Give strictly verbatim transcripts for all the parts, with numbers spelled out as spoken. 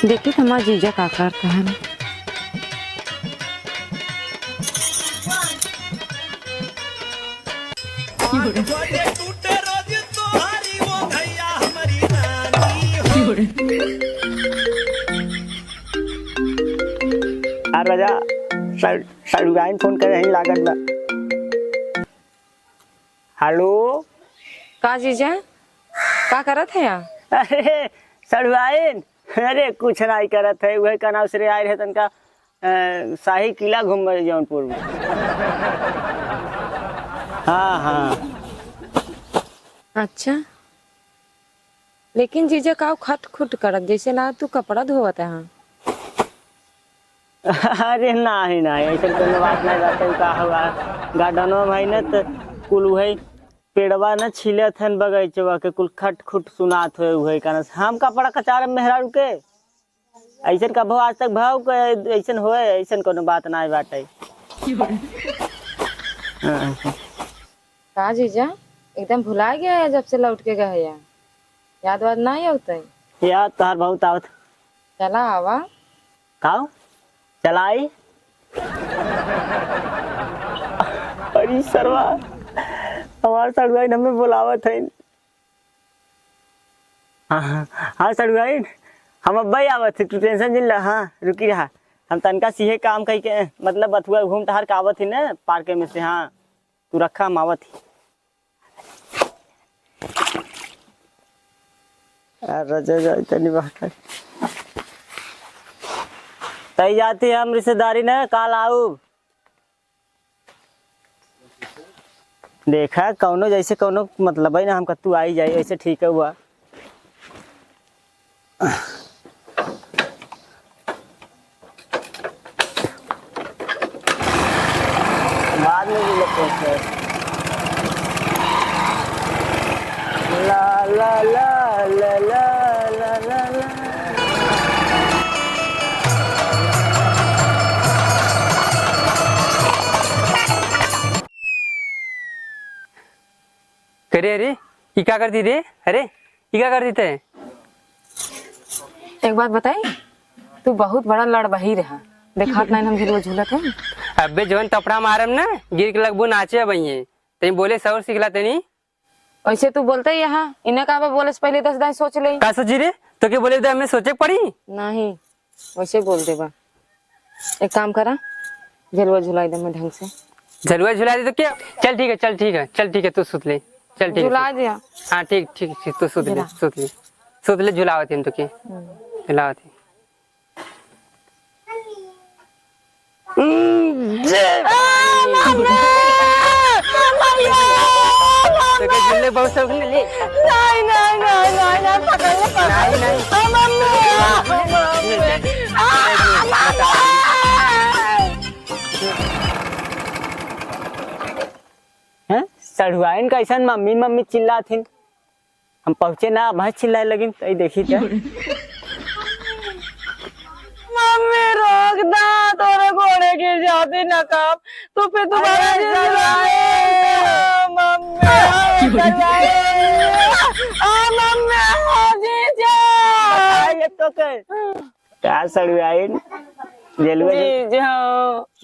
देखी त हमार जीजा का करत हैं। आ राजा, सर, सड़ुआइन फोन करे हैं लागत बा। हेलो। का जीजा, का करत है यहाँ? अरे सड़ुआइन, अरे कुछ नाहीं करत है, उहे का नाम से रे आए रहे तनका, अ, शाही किला घूम रहे जौनपुर में। हाँ, हाँ। अच्छा, लेकिन जीजा का खट खुट करत, जैसे ना तू कपड़ा धोवत है। अरे नाहीं, नाहीं, ऐसन कोनो बात नाहीं बाटे। का हुआ, गार्डनवा में है न, त कुल उहे पेड़वा न छीलत हन बगैचवा के, कुल खट खुट सुनात होए उहे कान से। हम कपड़ा कचारब मेहरारू के? ऐसन कबो आज तक भाव के ऐसन होए, ऐसन कोनो बात नाहीं बाटे। हाँ। का जीजा, एकदम भुला गया है जब से लौट के गए हैं? याद वाद नाहीं आवत है? याद तोहार बहुत आवत। चला आवा। काओ? चलाई? अरे सरवा, हमार सड़ुआइन हमें बुलावत है। हाँ, हाँ, हाँ, सड़ुआइन, हम अब्बे आवत है, तू tension जिन ला, हाँ, रुकी रहा। हम तनका सीहे काम कई के, मतलब, बथुआ घूम टहर के आवत ही न, पार्क में से, हाँ, तू रखा, हम आवत ही। आ, रजा जाए तनी बाहर। तई जाती हम रिश्तेदारी न, काल आऊ। देखा, कौनो जैसे कौनो मतलब है ना, हमका तू आई जाई, ऐसे ठीक है हुआ। बाद में भी लोग पूछते हैं। ला, ला, ला। करे, अरे, ई का कर दी रे? अरे, ई का कर दी ते? एक बात बताई, तू बहुत बड़ा लड़बही रहा, देखात नाहीं हम झुलुआ झूलत है। अबे जवन तपड़ा मारम ना, गिर के लगबू नाचे अबहिये। तनी बोले सौर सिखला तनी। वैसे तू बोलते ही यहाँ, इन्हें का बा बोले से पहले दस दाईं सोच ले। का सोची रे? तो के बोले दे हमें सोचे के पड़ी? नहीं, वैसे बोल देबा। एक काम करा, झलुआ झुलाई दे मैं ढंग से। झलुआ झुला दे तो क्या? चल ठीक है, चल ठीक है, चल ठीक है, तू सुत ले। चल ठीक है, झुला सुत। दिया। हाँ, ठीक, ठीक, ठीक, तू सुत ले, झुला। सुत ले। सुत ले, झुलावत ही हम तो के। हम्म। झुलावत ही। हम्म, जे आ, मम्मी! मम्मी! तो के झुल्ले बहुत शौक ले। नहीं, नहीं, नहीं, नहीं, नहीं, पकड़ ले, पकड़। नहीं, नहीं। आ, मम्मी! आ, मम्मी! आ, मम्मी! हैं? सढ़ुआइन कैसन मम्मी, मम्मी चिल्लात हिन? हम पहुँचे ना, भैंस चिल्लाए लगिन, तो ई देखी त। मम्मी, रोक दा, तोरे गोड़े गिर जाती ना काम, तू फिर दोबारा अरे, जिंदगी सढ़ुआइन! में मम्मी, आ, सढ़ुआइन! आ, मम्मी, आ, जीजा! बताइए तो के। का सड़ुआइन? झलुआ झुल-, जीजा।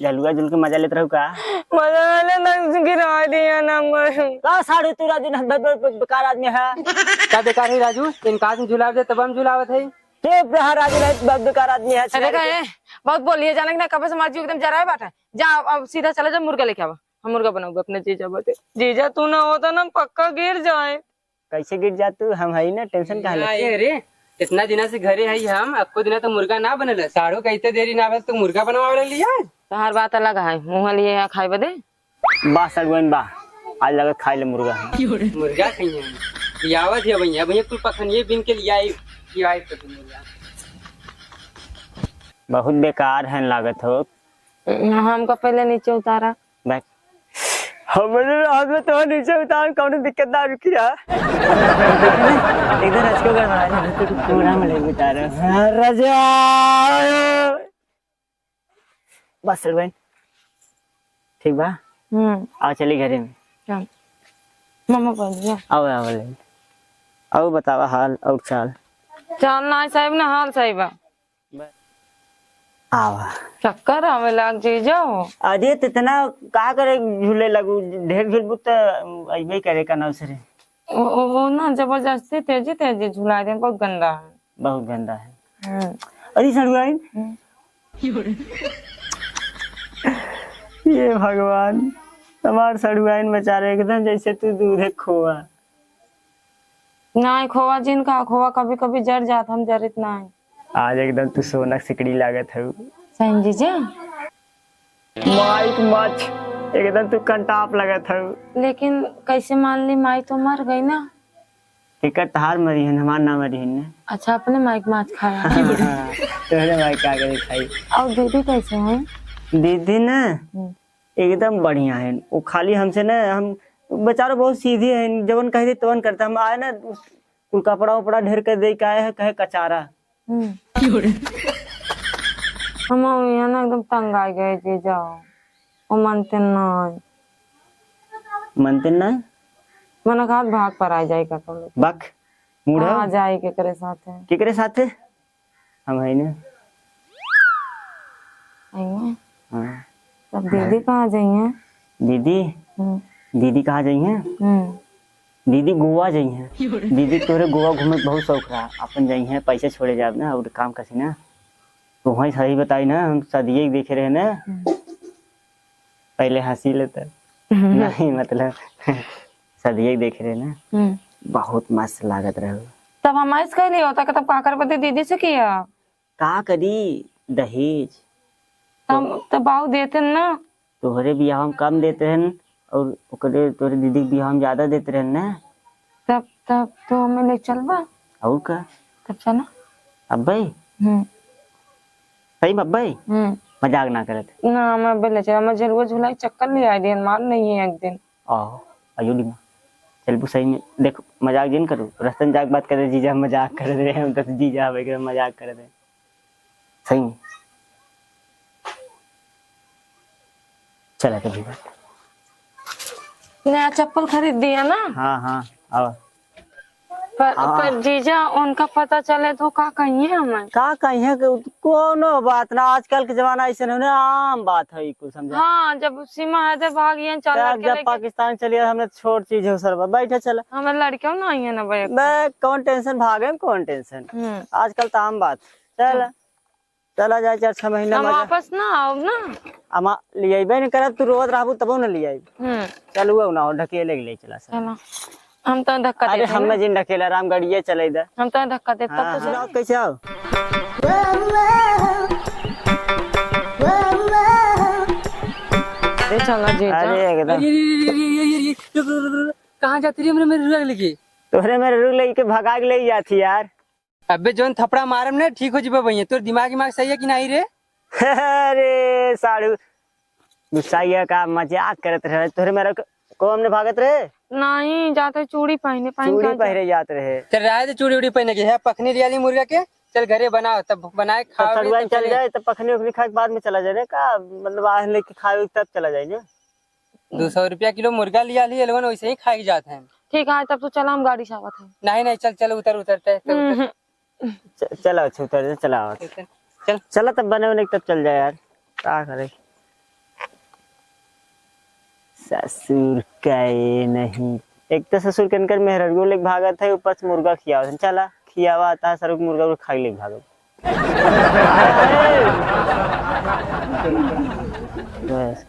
झलुआ झुल के मजा लेत रहू का? मजा ना ले, ना गिरा दिया ना मैं। का साढ़ू तू राजू ना ब-, ब-, ब-, बेकार आदमी है। का बेकार है राजू? इनका आदमी झुलाव दे तब हम झुलावत है। चुप रहा राजू, नहीं ब-, बेकार आदमी है। अरे का है? बहुत बोलिए, जाने कि ना कब से माजू एकदम जराए बाटे। जा अब सीधा चला जा मुर्गा लेके आवा। हम मुर्गा बनाऊंगा अपने जीजा बदे। जीजा तू ना होता ना पक्का गिर जाए। कैसे गिर जा तू? हम हई ना, tension काहे लेत? अरे, इतना दिना से घरे हई हम, अक्को दिना तो मुर्गा ना बनल है। साढ़ू कहते देरी ना बस तू मुर्गा बनवावे लिया। तोहार बात अलग है, मुँह लिए यहाँ खाए बदे। बा सड़ुआइन बा, आज लगत खाए ले मुर्गा हम। मुर्गा खाइए हम। लियावत है भैया, भैया कुल पखनिए बिन के लियाई, खियाई तो तुम मुर्गा। बहुत बेकार है लागत हो। हमका पहले नीचे उतारा। बैठ। हमरे हाथ में तो नीचे उतार, कौनो दिक्कत ना रुकी रहा। इधर हंस के गड़बड़ा है, तो पूरा में ले उतारा। हाँ, राजा। बस सर बहन। ठीक बा? हम्म। आओ चली घरे में। चल। मामा बोल दिया। आओ, आओ ले। आओ बतावा हाल और चाल। चाल ना साहब ना हाल साहब। आवा। चक्कर आवे लाग जीजा। अरे, त इतना का करे झूले लगू, ढेर झूलबू त अइबे करे का नाव से रे। ओ, ओ, ओ ना, जबरदस्ती तेजी तेजी झुला दे, बहुत गंदा है। बहुत गंदा है। हम्म। अरे सड़ुआइन। हम्म। ये भगवान, हमार सड़ुआइन बेचारे एकदम जैसे तू दूधे खोआ। नाहीं, खोआ जिन का, खोआ कभी कभी जर जात, हम जरित नाहीं। आज एकदम तू सोना सिकड़ी लागत हऊ। सही जीजा। माई के माछ, एकदम तू कंटाप लगत हऊ। लेकिन कैसे मान ली, माई तो मर गई ना। केकर, तहार मरी हन, हमार ना मरी हन ना। अच्छा, अपने माई के माछ खाया है। हाँ, तोहरे माई का करे खाई। और दीदी कैसे हैं? दीदी ना हम्म। एकदम बढ़िया है। वो खाली हमसे ना, हम बेचारा बहुत सीधे हैं, जवन कह दे तवन करता। हम आए ना, कुल कपड़ा उपड़ा ढेर कर दे के आए हैं, कहे कचारा। हम्म। हम यहाँ ना एकदम तंग आ गए जीजा, वो मानते नहीं। मानते नहीं? मने कहा भाग पर आ जाए का तुम लोग। बक, मूढ़ हो? कहाँ जाए केकरे साथे? केकरे साथे? हम है ना। आइए। हाँ। तब दीदी कहाँ जाइए? दीदी? हम्म। दीदी कहाँ जाइए? हम्म। दीदी गोवा जाइए। दीदी तोरे गोवा घूमे के बहुत शौक रहा, अपन जाइए, पैसे छोड़े जाब ना और काम करसी ना। तो वहीं सही बताई ना, हम सदिये के देखे रहे ना। हम्म। पहले हंसी लेता। हम्म। नहीं, मतलब, सदिये के देखे रहे ना। हम्म। बहुत मस्त लागत रहे। तब हम ऐस कहली होता कि तब का करबे दीदी से किया? का करी, दहेज। हम तो बाऊ देते ना। तोहरे बियाह में कम देते रहन और ओकरे, तोहरे दीदी के बियाह में ज्यादा देते रहन ना। तब, तब तो हमें ले चलबा। और का? तब चला। अब्बे? हम्म। सही में अब्बे? हम्म। मजाक ना करत। ना, हम अब्बे ले चला। मैं झलुआ झुलाई चक्कर ले आए दिन, मार नहीं है एक दिन। आहो, अयो डिमा। चलबू सही में। देख, मजाक जिन करू। रस्तन जाके बात करे, जीजा हम मजाक कर रहे हैं, हम तो जीजा हवे के मजाक कर रहे हैं। सही में। चला कभी बात। नया चप्पल खरीद दिया ना? हाँ, हाँ, आवा। पर, हाँ। पर जीजा, उनका पता चले तो का कहिए हमें? का कहिए कि कोनो बात ना, आजकल के जमाना ऐसे नहीं ना, आम बात है कुल, समझा? हाँ, जब सीमा है, जब भाग ये चल तब के जब लेके पाकिस्तान चलिए, हमने छोट चीज हो सर, बैठे चला। हमें लड़कियों ना आई है ना बैग। बे, कौन टेंशन, भागे में कौन टेंशन? हम्म। आजकल तो आम बात। चल। चल। चला जाए चार छह महीना हम मजा। वापस ना आउब ना। अमा लियाइबे न करब, तू रोवत रहबू तबो न लियाइब। हम्म। चलू ना हो, ढकेले के ले चला सर। चला। हम तो धक्का अरे देते हमें ना। जिन ढकेला राम गाड़िए चले दे। हम तो धक्का देते हाँ, तब तो हाँ। चले। कैसे आओ? अरे चला जीजा। अरे एकदम। अरे, अरे, अरे, अरे, अरे, रुक, रुक, रुक, रुक, रुक। कहाँ जाती रही हमरे मेरे रुआ लेके? तोहरे मेरे रुआ लेके भगा के ले जाती यार। अबे जौन थपड़ा मारम ना, ठीक हो जिबे भैया। तोर दिमाग, दिमाग सही है कि नहीं रे? अरे साढ़ू, गुस्सा ये का मजाक करत रहे। तोहरे मेरा क-, को हमने भागत रहे? नहीं, जाते चूड़ी पहने, पहन चूड़ी के पहरे जात रहे। चल रहा है तो चूड़ी उड़ी पहने के है, पखनी लिया ली मुर्गा के, चल घरे बनाओ, तब बनाए तो खाओ, सड़ुआइन तब चल चले। जाए, तो पखनी उखनी खाए के बाद में चला जाए ना, का मतलब, आह लेके खाए तब चला जाए ना। दो सौ रुपया किलो मुर्गा लिया ली, ये लोगन वैसे ही खाए के जात हैं। ठीक है, तब तो चला, हम गाड़ी से आवत हैं। नहीं, नहीं, चल, चल, उतर, उतर, चल, चल, उतर। हम्म। च-, चला, अच्छा, उतर जा, चला, आवत। चल, चल। चला, तब बने, बने, तब चल जाए यार, का करे। ससुर कहे नहीं, एक तो ससुर के इनकर मेहररुओ लेके भागत है, ऊपर से मुर्गा खियावत है। चला, खियावा आता है, ससुर मुर्गा उर्गा खा के लेके भागत। बस,